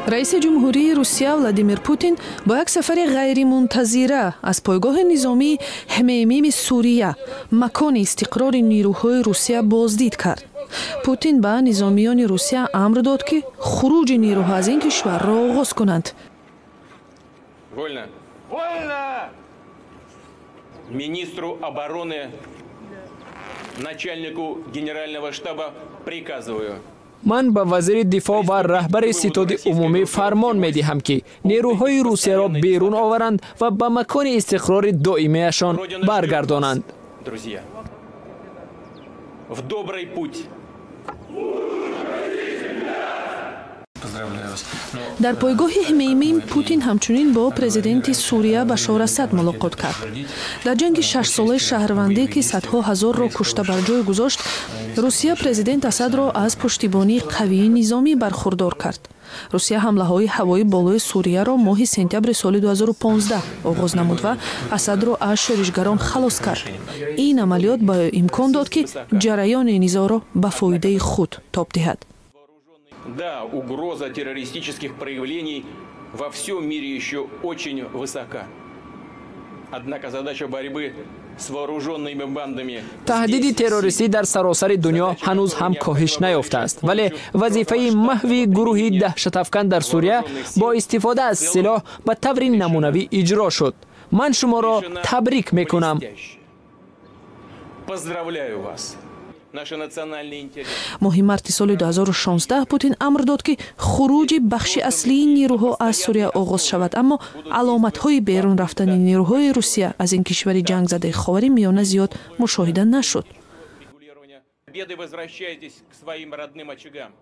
Раиси ҷумҳурии Русия Владимир Путин бо як сафари ғайримунтазира аз пойгоҳи низомии Ҳмеймими Сурия, макони истиқрори нирӯҳои Русия, боздид кард. Путин ба низомиёни Русия амр дод, ки хуруҷи нирӯҳо аз ин кишварро оғоз кунанд. Вольно! Вольно! Министру обороны, начальнику генерального штаба приказываю. Ман ба вазири дифоъ ва раҳбари ситоди умумӣ фармон медиҳам, ки нерӯҳои Русияро берун оваранд ва ба макони истиқрори доимиашон баргардонанд. Друзья, в добрый путь! Дар пойгоҳи Ҳмеймим Путин ҳамчунин бо президенти Сурия Башор Асад мулоқот кард. Дар ҷанги шашсолаи шаҳрвандӣ, ки садҳо ҳазорро кушта бар ҷой гузошт, Русия президент Асадро аз пуштибонии қавии низомӣ бархурдор кард. Русия ҳамлаҳои ҳавоӣ болои Сурияро моҳи сентябри соли 2015 оғоз намуд ва Асадро аз шӯришгарон халос кард. Ин амалиёт ба ӯ имкон дод, ки ҷараёни низоъро ба фоидаи худ тоб диҳад. Да, угроза террористических проявлений во всем мире еще очень высока. Однако задача борьбы с вооруженными бандами. Таҳдиди террористӣ дар саросари дунё ҳанӯз ҳам коҳиш наёфтааст, вале вазифаи маҳви гурӯҳи даҳшатафкан дар Сурия бо истифода аз силоҳ ба таври намунавӣ иҷро шуд. Ман шуморо табрик мекунам. Поздравляю вас. Моҳи марти соли 2016 Путин амр дод, ки хуруҷи бахши аслии нирӯҳо аз Сурия оғоз шавад, аммо аломатҳои берун рафтани нирӯҳои Русия аз ин кишвари ҷангзадаи Ховари Миёна зиёд мушоҳида нашуд. Возвращайтесь к своим родным очагам.